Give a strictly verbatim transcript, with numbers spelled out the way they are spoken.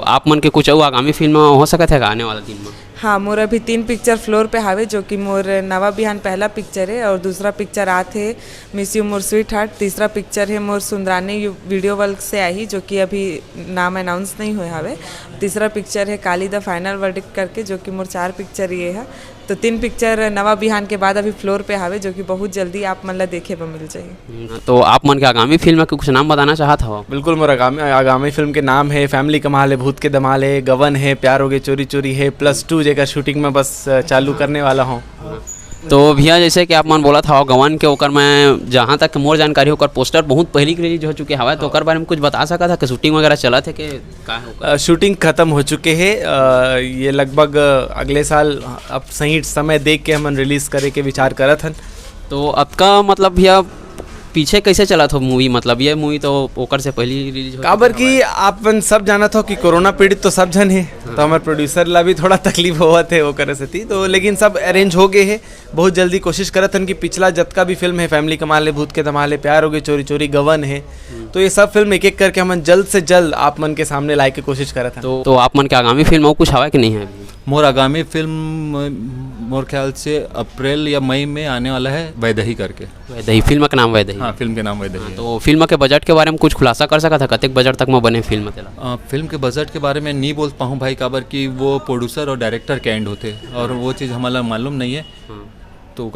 आप मन के कुछ अउ आगामी फिल्म हो सकत हे का आने वाला दिन में? हाँ, मोर अभी तीन पिक्चर फ्लोर पे हावे, जो कि मोर नवा बिहान पहला पिक्चर है और दूसरा पिक्चर आत है मिस यू मोर स्वीट हार्ट, तीसरा पिक्चर है मोर सुंदरानी वीडियो वर्ल्ड से आई, जो कि अभी नाम अनाउंस नहीं हुए हावे, तीसरा पिक्चर है काली द फाइनल वर्डिक्ट करके, जो कि मोर चार पिक्चर ये है। तो तीन पिक्चर नवा बिहान के बाद अभी फ्लोर पे हावे, जो कि बहुत जल्दी आप मन ला देखे बर मिल जाही। हम्म, तो आप मन के आगामी फिल्म के कुछ नाम बताना चाहत हव? बिल्कुल, मोर आगामी, आगामी फिल्म के नाम है फैमिली कमाल है, भूत के धमाल है, गवन है, प्यार हो गए चोरी चोरी है प्लस टू, जेकर शूटिंग में बस अ, चालू करने वाला हूँ। तो भैया, जैसे कि आप मन बोलत हव गवन के, ओकर मैं जहाँ तक मोर जानकारी, ओकर पोस्टर बहुत पहली रिलीज हो चुके हवय, तो ओकर बारे में कुछ बता सकत हव कि शूटिंग वगैरह चलत है कि का है ओकर? अ, शूटिंग खत्म हो चुके है। अ, ये लगभग, अ, अगले साल, अब सही समय देख के हमन रिलीज करे के विचार करत हन। तो अतका, मतलब, भैया, पीछे कैसे चलत हो मूवी? मतलब, ये मूवी तो ओकर से पहली रिलीज हो काबर चुके कि हवय। आप मन सब जानत हो कि कोरोना पीड़ित तो सब झन है, तो हमर प्रोड्यूसर ला भी थोड़ा तकलीफ होवत है ओकर सेती, तो लेकिन सब अरेंज हो गए है। बहुत जल्दी कोशिश करत हन कि पिछला जतका भी फिल्म है, फैमिली कमाल है, भूत के धमाल है, प्यार हो गए चोरी चोरी, गवन है, तो ये सब फिल्म एक एक करके हमन जल्द से जल्द आप मन के सामने लाए के कोशिश करत हन। तो, तो आप मन के आगामी फिल्म अउ कुछ हवय कि नहीं है? मोर आगामी फिल्म, मोर ख्याल से अप्रैल या मई में आने वाला है, वैदेही करके। वैदेही, फिल्म के नाम वैदेही। हाँ, फिल्म के नाम वैदेही हाँ, है। तो फिल्म के बजट के बारे में कुछ खुलासा कर सकत हव, कतेक बजट तक में बने फिल्म तेला? अ, फिल्म के बजट के बारे में नहीं बोल पाऊँ भाई, काबर कि वो प्रोड्यूसर और डायरेक्टर के एंड होते और वो चीज़ हमारा मालूम नहीं है। हाँ। तो ओकर